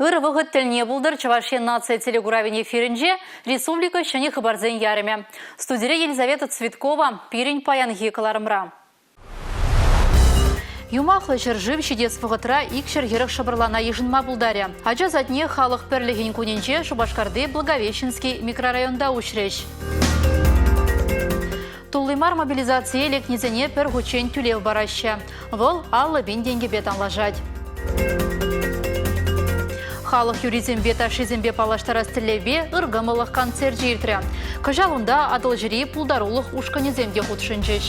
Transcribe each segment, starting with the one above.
Ырӑ вӑхӑт тӗлне пултӑр Чӑваш Ен наци телекуравӗн эфирӗнче республика ҫӗнӗ хыпарсен ярӑмӗ. Студире Елизавета Цветкова пирӗн паянхи кӑларӑмра. Юмахлӑ ҫӗршыв ҫитес вӑхӑтра 240 шӑпӑрлана йышӑнма пултарӗ. Ача садне халӑх пӗрлӗхӗн кунӗнче Шупашкарти Благовещенский микрорайонта уҫрӗҫ. Тулли мар мобилизацие лекнисене пӗр хутчен тӳлев параҫҫӗ. Вӑл 50 пин тенкӗпе танлашать. Халӑх юррисемпе ташшисемпе паллаштарас тӗллевпе ыркӑмӑллӑх концерчӗ иртрӗ. Кӑҫал унта Атӑлҫири пултарулӑх ушкӑнӗсем те хутшӑнчӗҫ.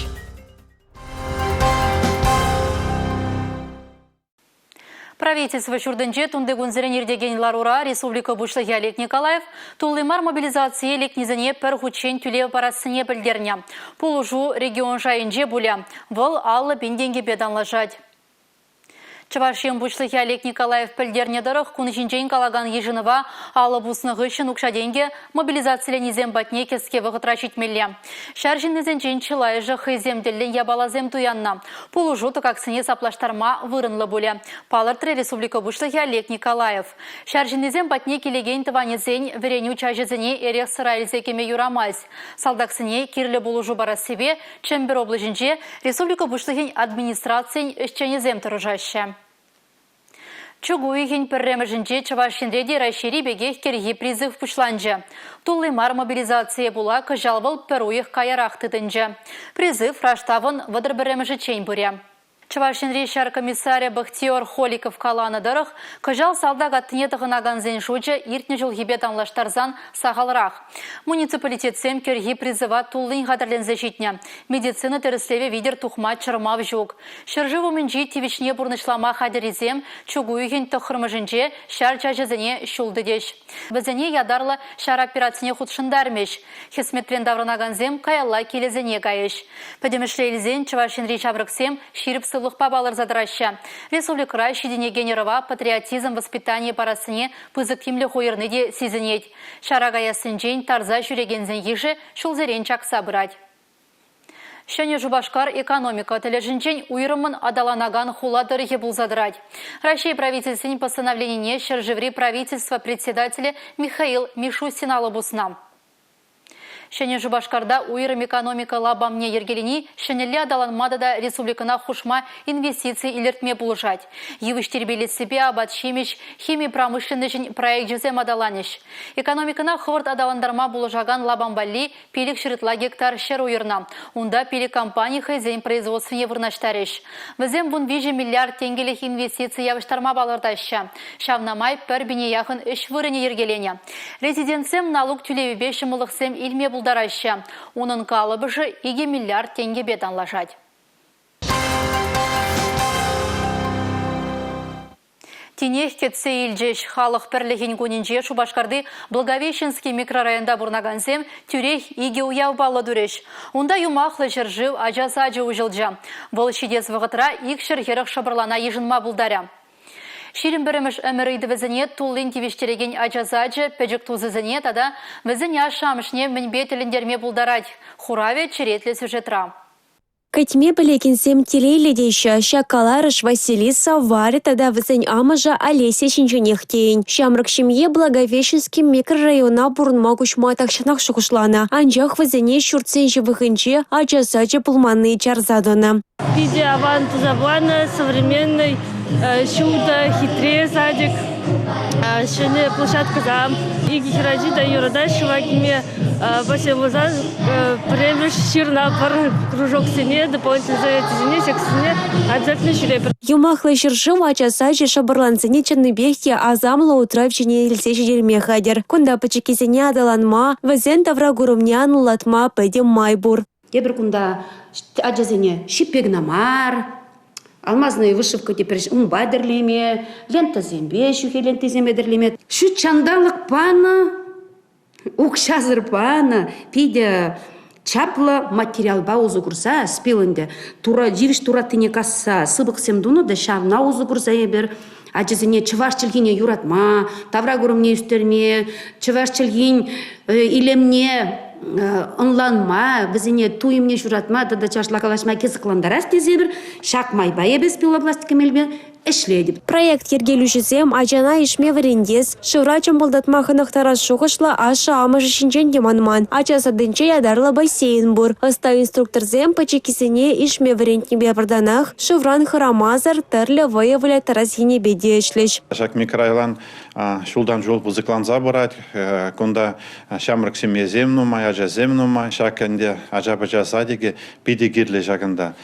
Правительство ҫуртӗнче тунти кунсерен иртекен ларура республика Пуҫлӑхӗ Олег Николаев тулли мар мобилизацие лекнисене пӗр хутчен тӳлев парассине пӗлтернӗ. Пулӑшу регион шайӗнче пулӗ. Вӑл 50 пин тенкӗпе танлашать. Чӑваш Ен Пуҫлӑхӗ Олег Николаев пӗлтернӗ тӑрӑх, кун ҫинчен калакан йышӑнӑва алӑ пуснӑ хыҫҫӑн укҫа-тенкӗ мобилизациленисем патне кӗске вӑхӑтра ҫитмелле. Ҫар ҫыннисенчен чылайӑшӗ хӑйсем тӗллӗн япаласем туяннӑ. Пулӑшу тӑкаксене саплаштарма вырӑнлӑ пулӗ, палӑртрӗ республика Пуҫлӑхӗ Олег Николаев. Ҫар ҫыннисем патне килекен тӑванӗсен вӗренӳ чаҫӗсене эрех-сӑра илсе кӗме юрамасть. Салтаксене кирлӗ пулӑшу парассипе Чӗмпӗр облаҫӗнче республика Пуҫлӑхӗн администрацийӗн ӗҫченӗсем тӑрӑшаҫҫӗ. Чӳк уйӑхӗн пӗрремӗшӗнче Чӑваш Енре те Раҫҫейри пекех кӗрхи призыв пуҫланчӗ. Тулли мар мобилизацие пула кӑҫал вӑл пӗр уйӑх каярах тытӑнчӗ. Призыв раштавӑн 31-мӗшӗччен пырӗ. Чӑваш Енри ҫар комиссарӗ Бахтиер Холиков каланӑ тӑрӑх, кӑҫал салтак аттине тӑхӑнакансен шучӗ иртнӗ ҫулхипе танлаштарсан сахалрах. Муниципалитетсем кӗрхи призыва туллин хатӗрленсе ҫитнӗ. Медицина тӗрӗслевӗ витӗр тухма чӑрмав ҫук. Ҫӗршыв умӗнчи тивӗҫне пурнӑҫлама хатӗррисем чӳк уйӑхӗн тӑххӑрмӗшӗнче ҫар чаҫӗсене ҫул тытӗҫ. Вӗсене ятарлӑ ҫар операцине хутшӑнтармӗҫ. Хӗсметрен таврӑнакансем каялла килӗсене кайӗҫ. Пӗтӗмӗшле илсен Чӑваш Енри ҫамрӑксем ҫирӗп сывлӑхпа палӑрса тӑраҫҫӗ. Республикӑра ҫитӗнекен ӑрӑва патриотизм воспитанийӗ парассине пысӑк тимлӗх уйӑрни те сисӗнет. Ҫара каяссинчен тарса ҫӳрекенсен йышӗ ҫулсерен чакса пырать. Ҫӗнӗ Шупашкар экономика тӗлӗшӗнчен уйрӑммӑн аталанакан хула тӑрӑхӗ пулса тӑрать. Раҫҫей правительствин постановленине ҫӗршыври правительство председателӗ Михаил Мишустин алӑ пуснӑ. Ҫӗнӗ Шупашкарта уйрӑм экономика лапамне йӗркелени ҫӗнӗлле аталанма тата республикӑна хушма инвестици илӗртме пулӑшать. Йывӑҫ тирпейлессипе апат-ҫимӗҫ, хими промышленноҫӗн проекчӗсем аталанӗҫ. Экономикӑна хӑвӑрт аталантарма пулӑшакан лапам валли 500 ытла гектар ҫӗр уйӑрнӑ. Унта пилӗк компани хӑйсен производствине вырнаҫтарӗҫ. Вӗсем 13 миллиард тенкӗлӗх инвестици явӑҫтарма палӑртаҫҫӗ. Ҫавна май пӗр пине яхӑн ӗҫ вырӑнӗ йӗркеленӗ. Резидентсем налук тӳлевӗпе ҫӑмӑллӑхсем илме пултараҫҫӗ. Унӑн калӑпӑшӗ 2 миллиард тенкӗпе танлашать. Тинех кӗтсе илчӗҫ. Халӑх пӗрлӗхӗн кунӗнче Шупашкарти Благовещенский микрорайонта пурӑнакансем тӳрех икӗ уяв паллӑ турӗҫ. Унта юмахлӑ ҫӗршыв ача сачӗ уҫӑлчӗ. Вӑл ҫитес вӑхӑтра 240 шӑпӑрлана йышӑнма пултарӗ. 21-мӗш ӗмӗр ыйтӑвӗсене туллин тивӗҫтерекен ача сачӗ пӗчӗк тусӗсене тата вӗсен ашшӗ-амӑшне мӗнпе тӗлӗнтерме пултарать? Хуравӗ черетлӗ сюжетра. Кӗтме пӗлекенсем телейлӗ теҫҫӗ. Ҫак каларӑш Василиса, Варя тата вӗсен амӑшӗ Олеся ҫинченех тейӗн. Ҫамрӑк ҫемье Благовещенски микрорайона пурӑнма куҫма тахҫанах шухӑшланӑ. Анчах вӗсене ҫуртсен ҫывӑхӗнче ача сачӗ пулманни чарса тӑнӑ. Питӗ аван туса панӑ, современный, ҫутӑ, хитре садик, ҫӗнӗ площадкӑсем. Икӗ хӗрачи та юратаҫҫӗ шыва кӗме. Пулсан пӗрремӗш ҫырна пӗр кружоксене, дополнительные занятисене, секцисене обязательно ҫӳрепӗр. Юмахлӑ ҫӗршыв ача сачӗ шӑпӑрлансене чӑннипех те асамлӑ утрав ҫине илсе ҫитерме хатӗр. Кунта пӗчӗккисене аталанма, вӗсен тавракурӑмне анлӑлатма пӗтӗм май пур. Тепӗр кунта ачасене ҫиппе кӑна мар, алмазная вышивка тепӗр унпа тӗрлеме, лентӑсемпе, ҫӳхе лентисемпе тӗрлеме. Ҫут ҫанталӑк панӑ Укҫасӑр панӑ питӗ чаплӑ материалпа усӑ курса спил ӗнтӗ. Тура, йывӑҫ тураттине касса сыпӑксем тунӑ та ҫавна усӑ курса эпир ачасене чӑваш чӗлхине юратма, тавракурӑмне ӳстерме, чӑваш чӗлхин илемне ӑнланма, вӗсене туйӑмне ҫуратма тата чӑвашла калаҫма кӑсӑклантарас тесе эпир ҫак майпа эпӗ спилопластика мелпе. ӗҫлетӗп. Проект йӗркелӳҫисем ачана ишме вӗрентес, шывра чӑмпӑлтатма хӑнӑхтарас шухӑшлӑ ашшӗ-амӑшӗ ҫинчен те манман. Ача садӗнче ятарлӑ бассейн пур. Ӑста инструкторсем пӗчӗккисене ишме вӗрентнипе пӗр танах шывран хӑрамасӑр тӗрлӗ вӑйӑ выляттарас енӗпе те ӗҫлӗҫ. Ҫак микрорайон ҫултан ҫул пысӑкланса пырать. Кунта ҫамрӑк ҫемьесем нумай, ачасем нумай. Ҫак ӗнтӗ ача-пӑча садикӗ питӗ кирлӗ ҫакӑнта.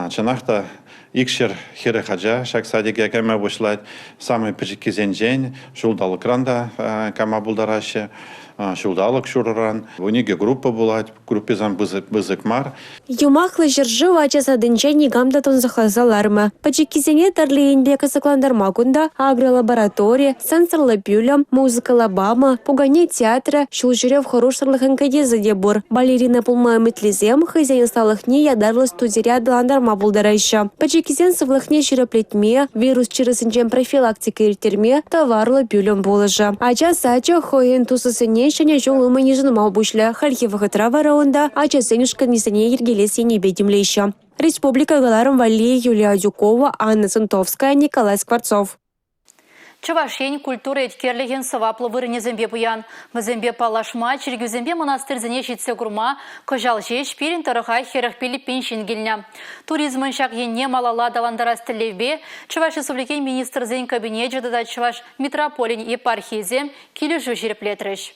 Чӑнах та 240 ача ҫак садике кайма пуҫлать. Самый пӗчӗккисенчен ҫулталӑкран та кайма пултараҫҫӗ. Ҫулталӑк ҫурӑран. 12 группа пулать. Групписем пысӑк мар. Юмахлӑ ҫӗршыв ача садӗнче никам та тунсӑхласа лармӗ. Пӗчӗккисене тӗрлӗ енпе кӑсӑклантарма кунта агролаборатори, сенсорлӑ пӳлӗм, музыка лапамӗ, пукане театрӗ, ҫул ҫӳрев хӑрушсӑрлӑхӗн кӗтесӗ те пур. Балерина пулма ӗмӗтлисем хӑйсен ӑсталӑхне ятарлӑ студире аталантарма пултараҫҫӗ. Пӗчӗккисен сывлӑхне ҫирӗплетме, вирус чирӗсенчен профилактика ирттерме тӑварлӑ пӳлӗм пулӑшӗ. Ача сачӗ хӑйӗн тусӗсене Ҫӗнӗ ҫул умӗн йышӑнма пуҫлӗ. Хальхи вӑхӑтра вара унта ачасен ушкӑнӗсене йӗркелес енӗпе тимлеҫҫӗ. Республика кӑларӑм валли Юлия Адюкова, Анна Сантовская, Николай Скворцов. Чӑваш Ен культура еткерлӗхӗн сӑваплӑ вырӑнӗсемпе пуян. Вӗсемпе паллашма, чиркӳсемпе мӑнастирсене ҫитсе курма кӑҫал ҫеҫ пирӗн тӑрӑха 45 пин ҫын килнӗ. Туризмӑн ҫак енне малалла аталантарас тӗллевпе Чӑваш Республикин Министрсен Кабинечӗ тата Чӑваш митрополин епархийӗсем килӗшӳ ҫирӗплетрӗҫ.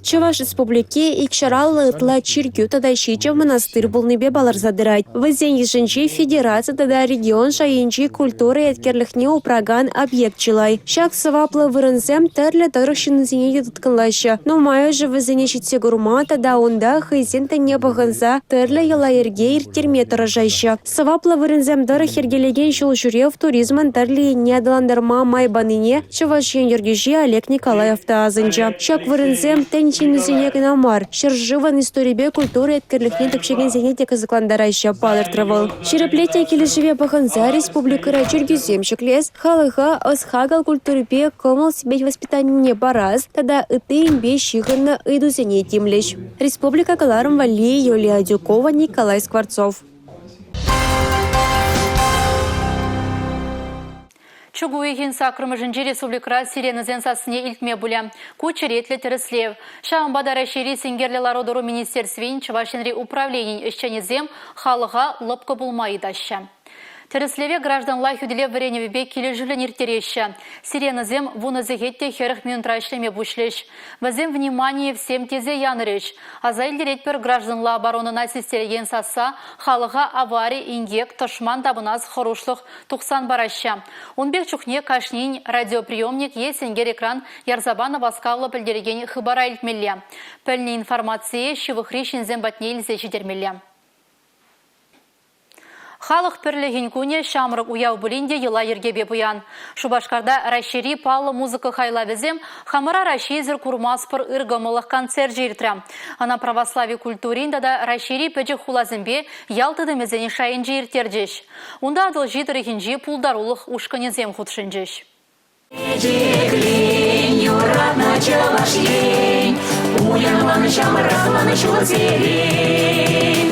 Чӑваш Республики 250 ытла чиркӳ тата ҫичӗ мӑнастир пулнипе палӑрса тӑрать. Вӗсен йышӗнче федераци тата регион шайӗнчи культура еткерлӗхне упракан объект чылай. Ҫак сӑваплӑ вырӑнсем тӗрлӗ тӑрӑх ҫыннисене те тыткӑнлаҫҫӗ. Нумайӑшӗ вӗсене ҫитсе курма тата унта хӑйсен тӗнне пӑхӑнса тӗрлӗ йӑла-йӗрке ирттерме тӑрӑшаҫҫӗ. Сӑваплӑ вырӑнсем тӑрӑх йӗркелекен ҫул ҫӳрев туризмӑн тӗрлӗ енне аталантарма май панине Чӑваш Ен ертӳҫи Олег Николаев та асӑнчӗ. Ҫак вырӑнсем тӗн ҫыннисене кӑна мар, ҫӗршывӑн историпе культура еткерлӗхне тӗпчекенсене те кӑсӑклантараҫҫӗ, палӑртрӗ вӑл. Ҫирӗплетнӗ килӗшӗве пӑхӑнса республикӑра чиркӳсем ҫӗклес, халӑха ӑс-хакӑл культурипе кӑмӑл-сипет воспитанине парас тата ытти енпе ҫыхӑннӑ ыйтусене тимлӗҫ. Республика кӑларӑм валли Юлия Адюкова, Николай Скворцов. Чӳк уйӑхӗн саккӑрмӗшӗнче республикӑра сиренӑсен сассине илтме пулӗ. Ку черетлӗ тӗрӗслев. Ҫавӑнпа та Раҫҫейри синкерлӗ лару-тӑру министерствин Чӑваш Енри управленийӗн ӗҫченӗсем халӑха лӑпкӑ пулма ыйтаҫҫӗ. Тӗрӗслеве гражданла хӳтӗлев вӗренӗвӗпе килӗшӳллӗн ирттереҫҫӗ. Сиренӑсем вунӑ сехет те 40 минутра ӗҫлеме пуҫлӗҫ. Вӗсем «Внимание всем» тесе янӑрӗҫ. Аса илтеретпӗр, гражданла оборонӑна систерекен сасса халӑха авари, инкек, тӑшман тапӑнас хӑрушлӑх тухсан параҫҫӗ. Ун пек чухне кашнин радиоприемник е сенкер экран ярса панӑ васкавлӑ пӗлтерекен хыпара илтмелле. Пӗлнӗ информацие ҫывӑхри ҫынсем патне илсе ҫитермелле. Халӑх пӗрлӗхӗн кунӗ ҫамрӑк уяв пулин те йӑла-йӗркепе пуян. Шупашкарта Раҫҫейри паллӑ музыка хайлавӗсем Хамӑра Раҫҫейсӗр курмастпӑр ыр кӑмӑллӑх концерчӗ иртрӗ. Ӑна православи культурин тата Раҫҫейри пӗчӗк хуласемпе ял тытӑмӗсен шайӗнче ирттерчӗҫ. Унта Атӑлҫи тӑрӑхӗнчи пултарулӑх ушкӑнӗсем хутшӑнчӗҫ. Чечеклен, юратнӑ Чӑваш Ен, уянлан ҫамрӑклан ҫулсерен.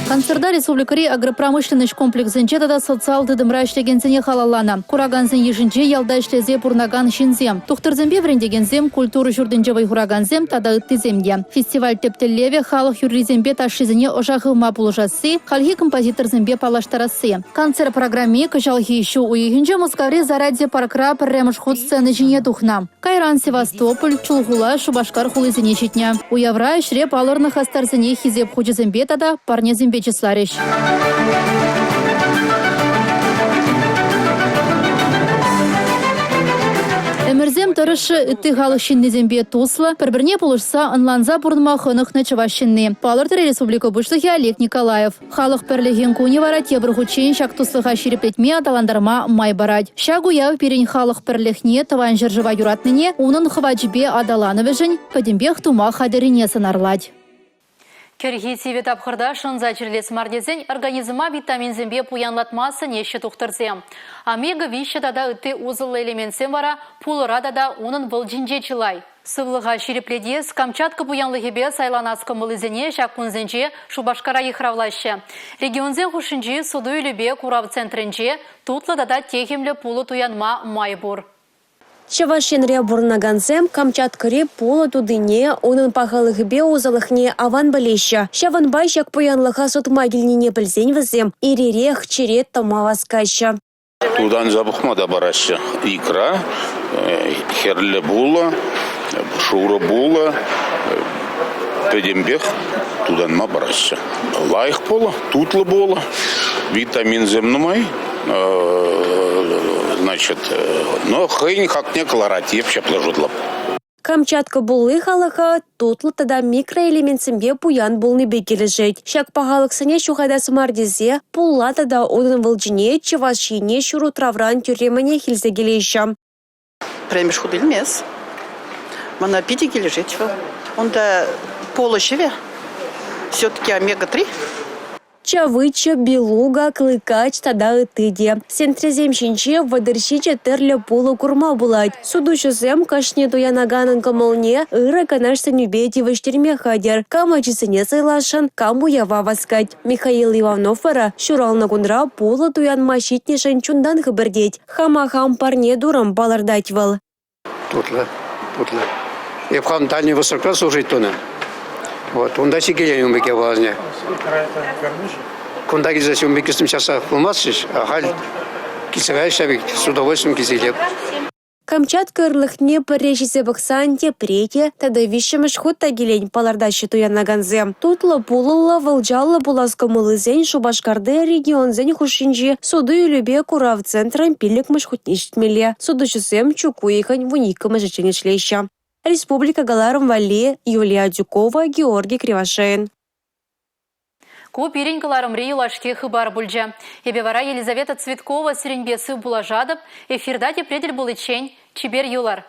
Концерта республикӑри агропромышленноҫ комплексӗнче тата социаллӑ тытӑмра ӗҫлекенсене халалланӑ. Куракансен йышӗнче ялта ӗҫлесе пурӑнакан ҫынсем, тухтӑрсемпе вӗрентекенсем, культура ҫуртӗнче вӑй хуракансем тата ыттисем те. Фестиваль тӗп тӗллевӗ халӑх юррисемпе ташшисене ӑша хывма пулӑшасси, хальхи композиторсемпе паллаштарасси. Концерт программи кӑҫалхи ҫу уйӑхӗнче Мускаври Зарядье паркра пӗрремӗш хут сцена ҫине тухнӑ. Кайран Севастополь, Чулхула, Шупашкар хулисене ҫитнӗ. Уявра ӗҫре палӑрнӑ хастарсене хисеп хучӗсемпе тата парнесемпе чысларӗҫ. Ӗмӗрсем тӑрӑшшӗ ытти халӑх ҫыннисемпе туслӑ, пӗр-пӗрне пулӑшса, ӑнланса пурӑнма хӑнӑхнӑ чӑваш ҫынни, палӑртрӗ республика Пуҫлӑхӗ Олег Николаев. Халӑх пӗрлӗхӗн кунӗ вара тепӗр хутчен ҫак туслӑха ҫирӗплетме, аталантарма май парать. Ҫак уяв пирӗн халӑх пӗрлӗхне, Тӑван ҫӗршыва юратнине, унӑн хӑвачӗпе аталанӑвӗшӗн пӗтӗмпех тума хатӗррине сӑнарлать. Кӗрхи сивӗ тапхӑрта шӑнса чирлес мар тесен организма витаминсемпе пуянлатма сӗнеҫҫӗ тухтӑрсем. Омега-3 тата ытти усӑллӑ элементсем вара пулӑра тата унӑн вӑлчинче чылай. Сывлӑха ҫирӗплетес, Камчатка пуянлӑхӗпе сайланас кӑмӑллисене ҫак кунсенче Шупашкара йыхравлаҫҫӗ. Регионсен хушшинчи суту-илӳпе курав центрӗнче тутлӑ тата техӗмлӗ пулӑ туянма май пур. Чӑваш Енре пурӑнакансем Камчаткӑри пулӑ тутине, унӑн пахалӑхӗпе усӑлӑхне аван пӗлеҫҫӗ. Ҫавӑнпа ҫак пуянлӑха сутма килнине пӗлсен вӗсем ир-ирех черет тӑма васкаҫҫӗ. Тутанса пӑхма та параҫҫӗ. Икра, хӗрлӗ пулӑ, шурӑ пулӑ пӗтӗмпех тутанма параҫҫӗ. Лайӑх пулӑ, тутлӑ пулӑ, витаминсем нумай, значит, но хӑйӗн хакне кӑларать, эп ҫапла шутлап. Камчатка пулли халӑха тутлӑ тата микроэлементсемпе пуян пулнипе килӗшет. Ҫак пахалӑхсене ҫухатас мар тесе пулла тата унӑн вӑлчине Чӑваш Ене ҫурутравран тӳрремӗнех илсе килеҫҫӗ. Пӗрремӗш хут илмес. Мана питӗ килӗшет вӑл. Унта пулӑ ҫӑвӗ, все-таки омега-3. Чавыча, белуга, клыкач тата ытти те. Сентресем ҫинче 37 тӗрлӗ пулӑ курма пулать. Сутуҫӑсем кашни туянаканӑн кӑмӑлне ырӑ канаш-сӗнӳпе тивӗҫтерме хатӗр. Кам ачисене сӑйласшӑн, кам уява васкать. Михаил Иванов вара ҫуралнӑ кунра пулӑ туянма ҫитнӗшӗн чунтан хӗпӗртет. Хама хам парне турӑм, палӑртать вӑл. Тутлӑ, тутлӑ. Эп хам Дальний Востокра служить тунӑ. Вот, унта ҫикеен ун пек япаласене. Кунта килсе ун пек часах пулмастчӗҫ, а халь килсе каяҫҫӗ пек, с удовольствием килсе илеп. Камчатка ырлӑхне пӗрре ҫисе пӑхсан тепре те тата виҫҫӗмӗш хут та килен, палӑртаҫҫӗ туянакансем. Тутлӑ пулӑллӑ, вӑлчаллӑ пулас кӑмӑллисен Шупашкарти регионсен хушшинчи суту-илӳпе курав центрӗн пиллӗкмӗш хутне ҫитмелле. Сутуҫӑсем чӳк уйӑхӗн 12-мӗшӗччен ӗҫлеҫҫӗ. Республика кӑларӑм валли Юлия Адюкова, Георгий Кривошеин. Ку пирӗн кӑларӑмри юлашки хыпар пулчӗ. Эпӗ вара Елизавета Цветкова сирӗнпе сыв пулашатӑп. Эфирта тепре тӗл пуличчен чипер юлӑр.